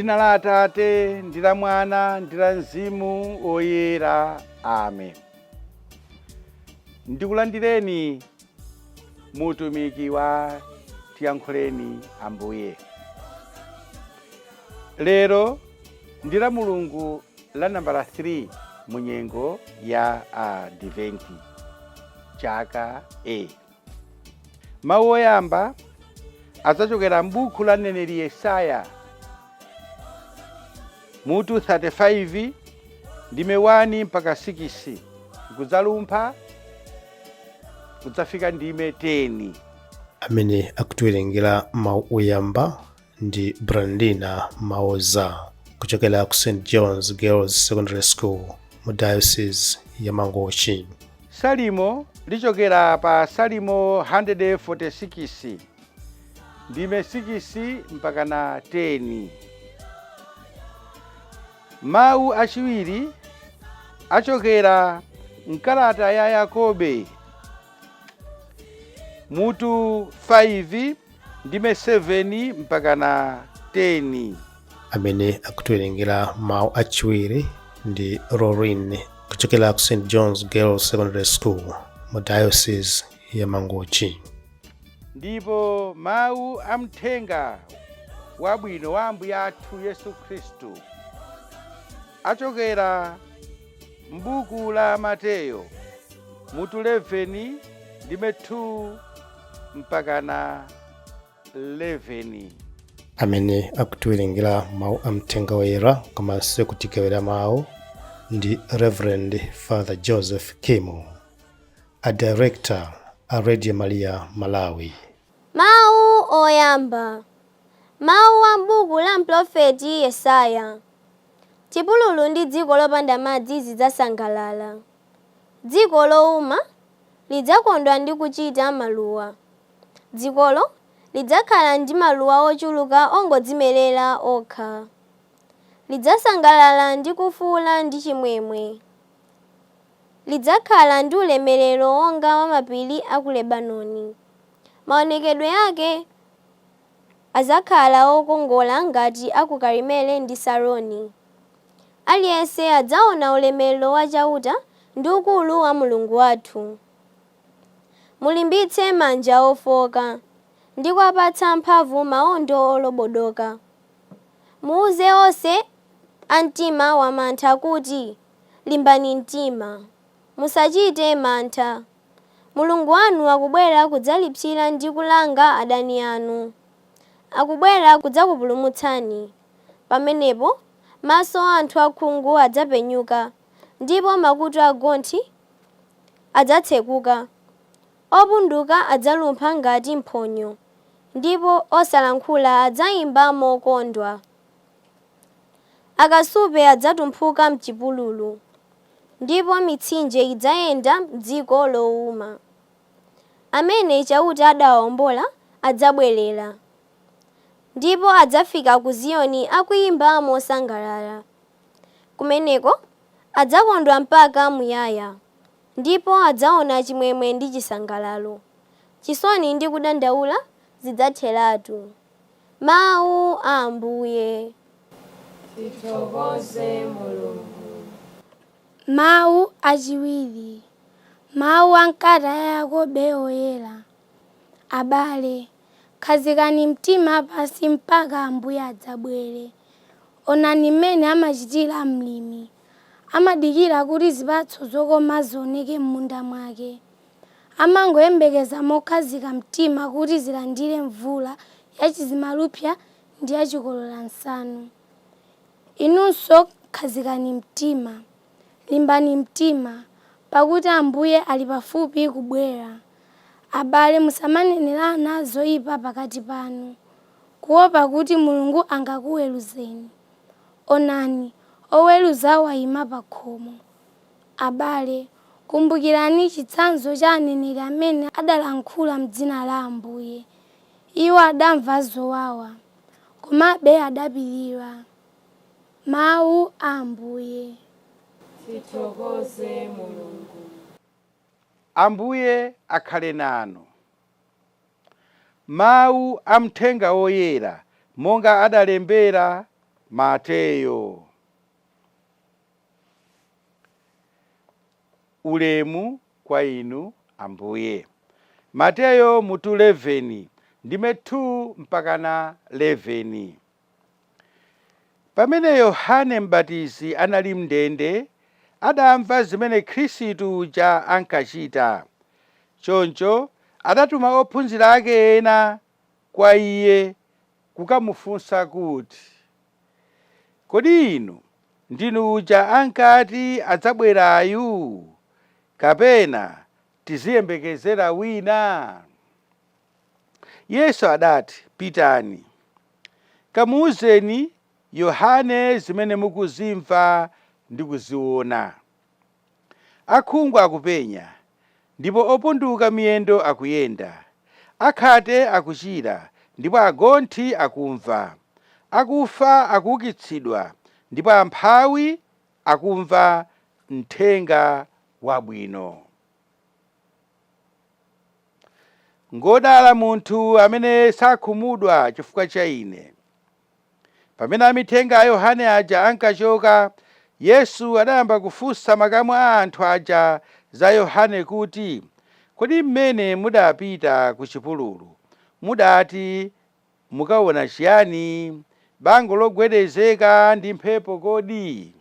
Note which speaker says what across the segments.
Speaker 1: M'dzina la Atate ndi la Mwana ndi la Mzimu Woyera, amen. Ndikulandireni mu utumiki wa Tiyankhuleni Ambuye. Lero ndi la Mulungu la nambala 3 mu nyengo ya Adventi, chaka A. Mawu oyamba adzachokera m'buku la mneneri Yesaya mutu 35 ndime 1 mpaka 6, kudzalumpha kudzafika ndime 10.
Speaker 2: Amene akutiwerengera mawu oyamba ndi Brandina Maoza kuchokera ku St John's Girls Secondary School mu Diocese ya Mangochi.
Speaker 1: Salimo lichokera pa Salimo 146 ndime 6 mpaka na 10. Mawu achiwiri achokera mkalata ya Yakobe mutu 5 ndime 7 mpaka na 10.
Speaker 2: Amene akutiwerengera mawu achiwiri ndi Rorin kuchokera ku St John's Girls Secondary School mu Diocese ya Mangochi.
Speaker 1: Ndipo mawu a mthenga wabwino wa Ambuye athu Yesu Khristu achokera m'buku la Mateyo mutu 11 ndime 2 mpaka na 11.
Speaker 2: Amene akutiwerengera mawu a mthenga woyera komanso kutigawira mawu ndi Reverend Father Joseph Kimu, a director a Radio Maria Malawi.
Speaker 3: Mawu oyamba. Mawu a m'buku la mprofeti Yesaya. Chipululu ndi dziko lopanda madzi zidzasangalala. Dziko lowuma lidzakondwa ndi kuchita maluwa. Dzikolo lidzakhala ndi maluwa ochuluka ongodzimerera okha. Lidzasangalala ndi kufuwula ndi chimwemwe. Lidzakhala ndi ulemerero wonga wa mapiri a ku Lebanoni. Maonekedwe ake adzakhala okongola ngati a ku Karimeli ndi Saroni. Aliyense adzaona ulemerero wa Chauta ndi ukulu wa Mulungu wathu. Mulimbitse manja ofowoka ndi kuwapatsa mphamvu mawondo olobodoka. Muuze onse a mtima wamantha kuti, Limbani mtima, musachite mantha. Mulungu wanu akubwera kudzalipsira ndi kulanga adani anu. Akubwera kudzakupulumutsani. Pamenepo maso a anthu akhungu adzapenyuka, ndipo makutu agonthi adzatsekuka. Opunduka adzalumpha ngati mphonyo, ndipo osalankhula adzayimba mokondwa. Akasupe adzatumphuka m'chipululu, ndipo mitsinje idzayenda m'dziko lowuma. Amene Chauta adawawombola adzabwerera, ndipo adzafika ku Ziyoni akuyimba mosangalala. Kumeneko adzakondwa mpaka muyaya, ndipo adzaona chimwemwe ndi chisangalalo. Chisoni ndi kudandaula zidzatheratu. Mawu a Ambuye.
Speaker 4: Tithokoze Mulungu.
Speaker 5: Mawu achiwiri. Mawu a m'kalata ya Yakobe Woyera. Abale, khazikani mtima pansi mpaka Ambuye adzabwere. Onani mmene amachitira mlimi. Amadikira kuti zipatso zokoma zioneke m'munda mwake. Amangoyembekeza mokhazika mtima kuti zilandire mvula yachizimalupsa ndi yachikolola-nsanu. Inunso khazikani mtima, limbani mtima, pakuti Ambuye ali pafupi kubwera. Abale, musamanenerana zoyipa pakati panu, kuopa kuti Mulungu angakuweruzeni. Onani, oweruza wayima pa khomo. Abale, kumbukirani chitsanzo cha aneneri amene adalankhula m'dzina la Ambuye. Iwo adamva zowawa, komabe adapirira. Mawu a Ambuye.
Speaker 4: Tithokoze Mulungu.
Speaker 1: Ambuye akhale nanu. Mawu a mthenga woyera monga adalembera Mateyo. Ulemu kwa inu Ambuye. Mateyo mutu 11 ndime 2 mpakana 11. Pamene Yohane Mbatizi anali m'ndende, adamva zimene Khristu uja ankachita. Choncho adatuma ophunzira ake ena kwa iye kukamufunsa kuti, Kodi inu ndinu uja ankati adzabwerayu, kapena tiziyembekezera wina? Yesu adati, Pitani, kamuuzeni Yohane zimene mukuzimva ndi kuziona. Akhungu akupenya, ndipo opunduka miyendo akuyenda, akhate akuchira, ndipo agonthi akumva, akufa akuukitsidwa, ndipo amphawi akumva Mthenga Wabwino. Ngodala munthu amene sakhumudwa chifukwa cha Ine. Pamene amithenga a Yohane aja ankachoka, Yesu adayamba kufunsa makamu a anthu aja za Yohane kuti, Kodi m'mene mudapita ku chipululu, mudati mukaona chiyani? Bango logwedezeka ndi mphepo kodi?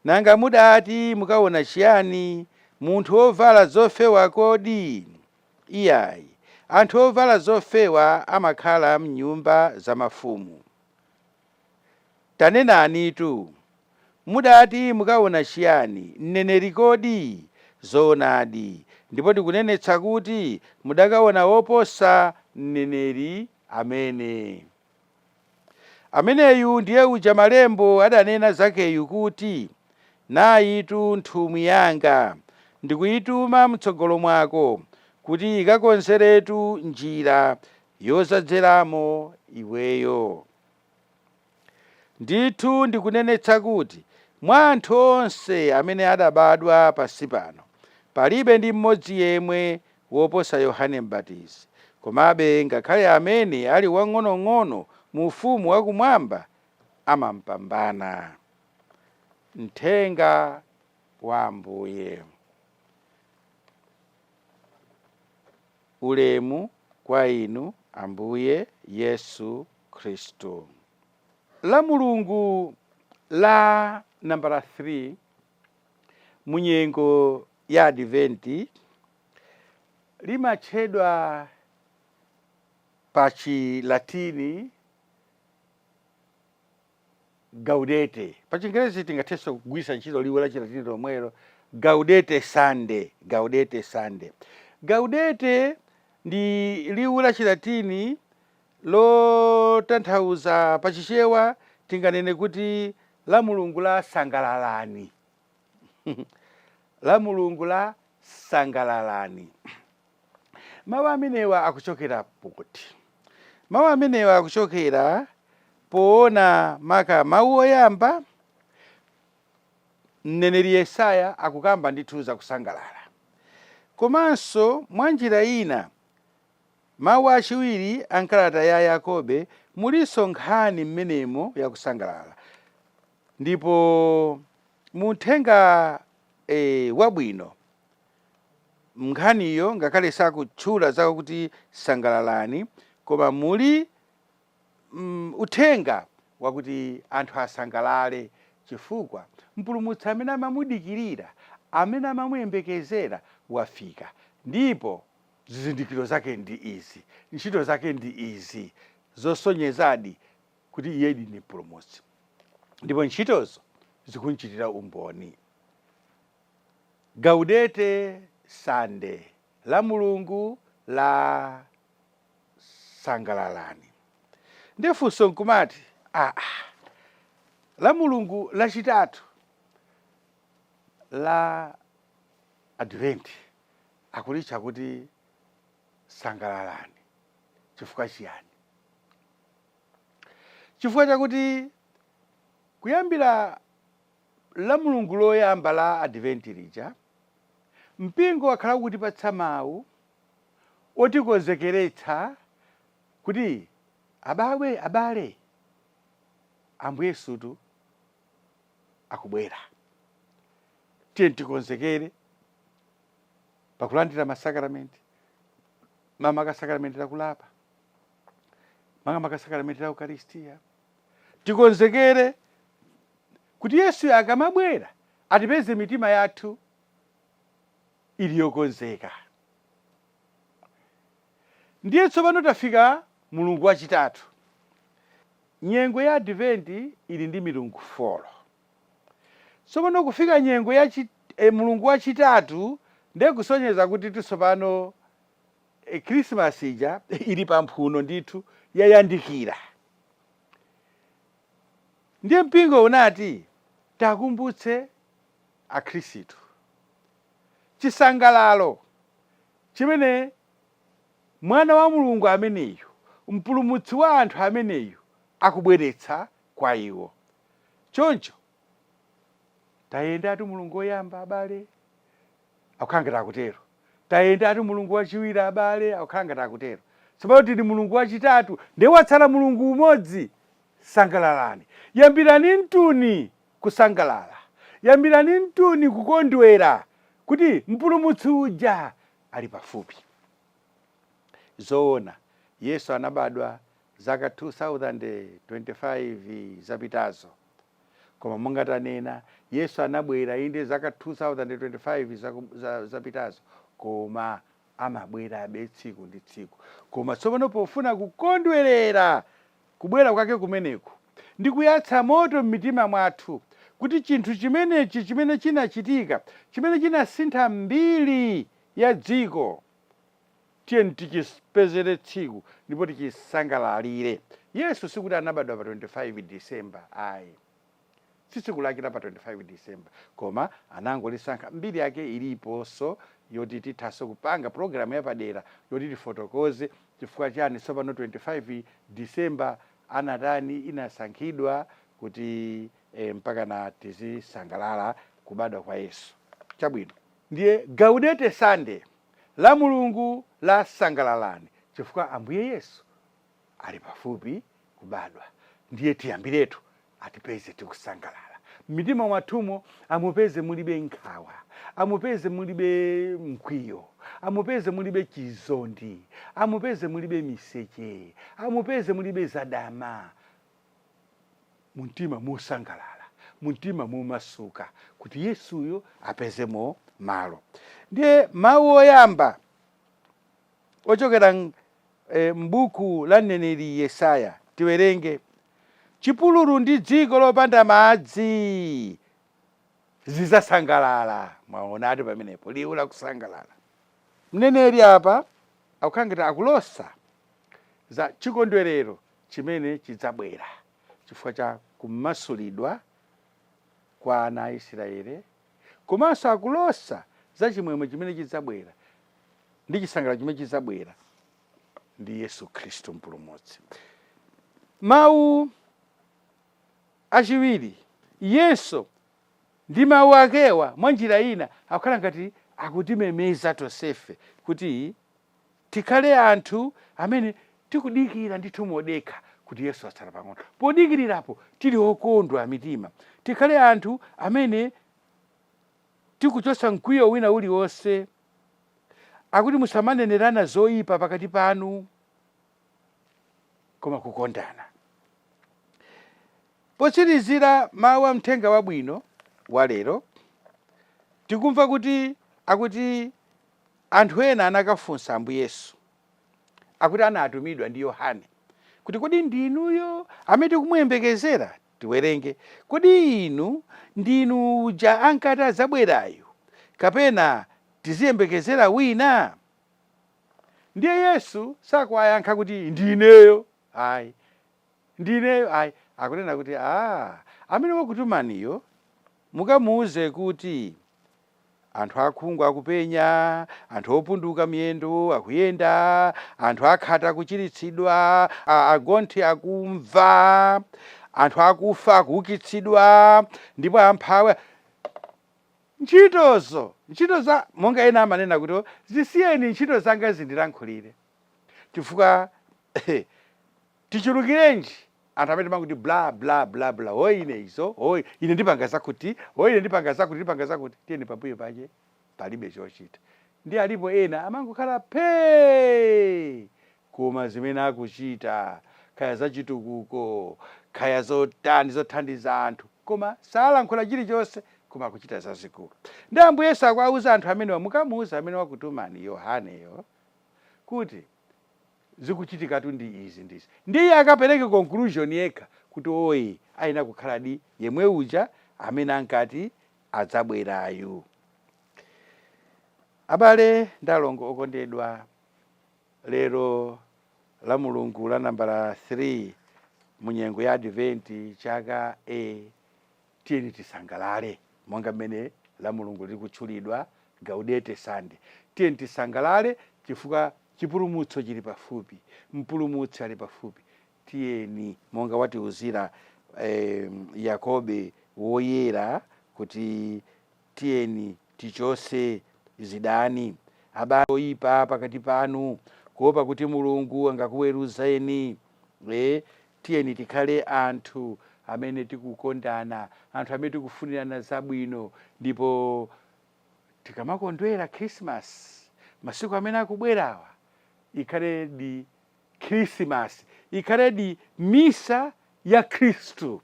Speaker 1: Nanga mudati mukaona chiyani? Munthu wovala zofewa kodi? Iyayi, anthu ovala zofewa amakhala m'nyumba za mafumu. Tanenanitu, mudati mukaona chiyani? Mneneri kodi? Zoonadi, ndipo ndikunenetsa kuti mudakaona woposa mneneri amene. Ameneyu ndiye uja Malembo adanena zakeyu kuti, Nayitu nthumwi yanga, ndikuyituma m'tsogolo mwako, kuti ikakonzeretu njira yodzadzeramo iweyo. Ndithu ndikunenetsa kuti mwa anthu onse amene adabadwa pansi pano, palibe ndi mmodzi yemwe woposa Yohane Mbatizi. Komabe ngakhale amene ali wamng'onong'ono mu Ufumu wa Kumwamba amampambana. Mthenga wa Ambuye. Ulemu kwa inu Ambuye Yesu Khristu. La Mulungu la nambala 3 mu nyengo ya Adventi limatchedwa pa Chilatini Gaudete. Pa Chingerezi tingathenso kugwiritsa ntchito liwu la Chilatini lomwelo, Gaudete Sunday, Gaudete Sunday. Gaudete ndi liwu la Chilatini lotanthauza, pa Chichewa tinganene kuti la Mulungu la sangalalani. La Mulungu la sangalalani. Mawu amenewa akuchokera kuti? Mawu amenewa akuchokera poona maka mawu oyamba, mneneri Yesaya akukamba ndithu za kusangalala. Komanso mwa njira ina, mawu achiwiri a m'kalata ya Yakobe mulinso nkhani mmenemo ya kusangalala. Ndipo mu Uthenga Wabwino, m'nkhaniyo ngakhale sakutchula zakuti sangalalani, koma muli uthenga wakuti anthu asangalale chifukwa Mpulumutsi amene amamudikirira, amene amamuyembekezera wafika ndipo zizindikiro zake ndi izi, ntchito zake ndi izi zosonyezadi kuti iyedi ndi Mpulumutsi ndipo ntchitozo zikumchitira umboni. Gaudete Sunday, la Mulungu la sangalalani. Ndiye funso nkumati, aa, la Mulungu lachitatu la Adventi akulitcha kuti sangalalani chifukwa chiyani? Chifukwa chakuti kuyambira la Mulungu loyamba la Adventi lija, mpingo wakhala ukutipatsa mawu otikonzekeretsa kuti abawe abale Ambuye Yesutu akubwera. Tiye tikonzekere pakulandira masakramenti, makamaka sakramenti lakulapa, makamaka sakramenti la Ukaristiya. Tikonzekere kuti Yesu akamabwera atipeze mitima yathu ili yokonzeka. Ndiye tsopano tafika mulungu wachitatu. Nyengo ya Adventi ili ndi milungu 4. Tsopano kufika nyengo ya mulungu wachitatu ndiye kusonyeza kuti tsopano Krismasi ija ili pamphuno ndithu, yayandikira. Ndiye mpingo unati takumbutse Akhristu chisangalalo chimene mwana wa Mulungu ameneyu, mpulumutsi wa anthu ameneyu, akubweretsa kwa iwo. Choncho tayendatu mulungu woyamba, abale, akukhala ngati akutero. Tayendatu mulungu wachiwiri, abale, akukhala ngati akutero. Tsopano tili mulungu wachitatu, ndiye watsala mulungu umodzi. Sangalalani, yambirani mtuni kusangalala, yambirani mtuni kukondwera kuti mpulumutsi uja ali pafupi. Zoona, Yesu anabadwa zaka 2025 zapitazo, koma monga tanena, Yesu anabwera inde zaka 2025 zapitazo, koma amabwerabe tsiku ndi tsiku. Koma tsopano pofuna kukondwerera kubwera kwake kumeneku ndi kuyatsa moto m'mitima mwathu kuti chinthu chimenechi chimene chinachitika, chimene chinasintha mbiri ya dziko, tiye tichipezere tsiku ndipo tichisangalalire. Yesu sikuti anabadwa pa 25 December, ayi, si tsiku lake la pa 25 December, koma anangolisankha. Mbiri yake iliponso yoti tithanso kupanga pulogalamu yapadera yoti tifotokoze chifukwa chani tsopano 25 December anatani, inasankhidwa kuti mpaka na tizisangalala kubadwa kwa Yesu. Chabwino, ndiye Gaudete Sunday, la Mulungu la sangalalani chifukwa Ambuye Yesu ali pafupi kubadwa. Ndiye tiyambiretu atipeze tikusangalala m'mitima mwathumo, amupeze mulibe nkhawa, amupeze mulibe mkwiyo, amupeze mulibe chizondi, amupeze mulibe miseche, amupeze mulibe zadama, mumtima musangalala, mumtima mumasuka kuti Yesuyo apezemo malo. Ndiye mawu oyamba ochokera m'buku la mneneri Yesaya tiwerenge: chipululu ndi dziko lopanda madzi zidzasangalala. Mwaonatu pamenepo liwu la kusangalala. Mneneri apa akukhala ngati akulosa za chikondwerero chimene chidzabwera chifukwa cha kumasulidwa kwa ana a Israeli, komanso akulosa za chimwemwe chimene chidzabwera ndi chisangalalo chimene chidzabwera ndi Yesu Khristu Mpulumutsi. Mawu achiwiri, Yesu ndi mawu akewa mwa njira ina akukhala ngati akutimemeza tonsefe kuti tikhale anthu amene tikudikira ndithu modekha kuti Yesu atsala pang'ono. Podikirirapo tili okondwa mitima, tikhale anthu amene tikuchotsa mkwiyo wina uliwonse. Akuti musamanenerana zoyipa pakati panu, koma kukondana. Potsirizira mawu a mthenga wabwino wa lero, tikumva kuti akuti anthu ena anakafunsa Ambuye Yesu, akuti anatumidwa ndi Yohane, kuti kodi ndinuyo amene tikumuyembekezera? Tiwerenge: kodi inu ndinu uja ankati adzabwerayu, kapena tiziyembekezera wina? Ndiye Yesu sakuwayankha kuti ndineyo ayi, ndineyo ayi. Akunena kuti amene wakutumaniyo mukamuuze kuti anthu akhungu akupenya, anthu opunduka miyendo akuyenda, anthu akhate akuchiritsidwa, agonthi akumva, anthu akufa akuukitsidwa, ndipo amphawi. Ntchitozo, ntchito za, monga ena amanena kuti zisiyeni ntchito zanga zindilankhulire, chifukwa tichulukirenji. Anthu amene timanguti bla bla bla bla, o ine izo, o ine ndipanga zakuti, o ine ndipanga zakuti, ndipanga zakuti, tiyeni pambuyo pache palibe chochita. Ndi alipo ena amangokhala phee, koma zimene akuchita, kaya zachitukuko, kaya zotani, zothandiza anthu, koma salankhula chilichonse, koma akuchita zazikulu. Ndi Ambuye Yesu akuwauza anthu amenewa, mukamuuza amene wakutumani Yohaneyo kuti zikuchitikatu ndi izi ndizi. Ndiye akapereke conclusion yekha kuti oyi ayenera kukhaladi yemwe uja amene ankati adzabwerayu. Abale ndi alongo okondedwa, lero la Mulungu la nambala 3 mu nyengo ya Adventi chaka A, tiyeni tisangalale monga mmene la Mulungu lili kutchulidwa Gaudete Sunday. Tiyeni tisangalale chifukwa chipulumutso chili pafupi, mpulumutsi ali pafupi. Tiyeni monga watiuzira Yakobe woyera kuti tiyeni tichose zidani, abale oyipa pakati panu, kuopa kuti Mulungu angakuweruzeni. Tiyeni tikhale anthu amene tikukondana, anthu amene tikufunirana zabwino, ndipo tikamakondwera Christmas masiku amene akubwerawa, ikhaledi Christmas, ikhaledi misa ya Khristu,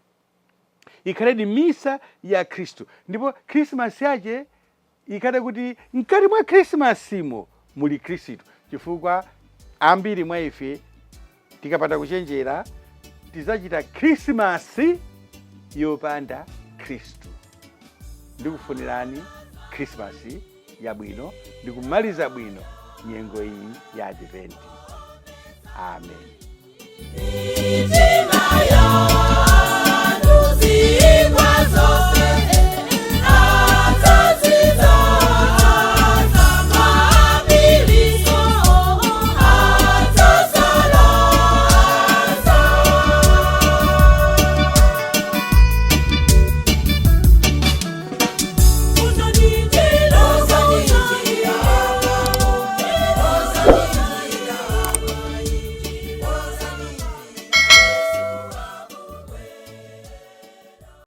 Speaker 1: ikhaledi misa ya Khristu. Ndipo Christmas yache ikhale kuti mkati mwa Christmasimo muli Khristu, chifukwa ambiri mwa ife tikapanda kuchenjera tidzachita Christmas yopanda Khristu. Ndikufunirani Christmas yabwino ndikumaliza bwino nyengo iyi ya Advent. Amen.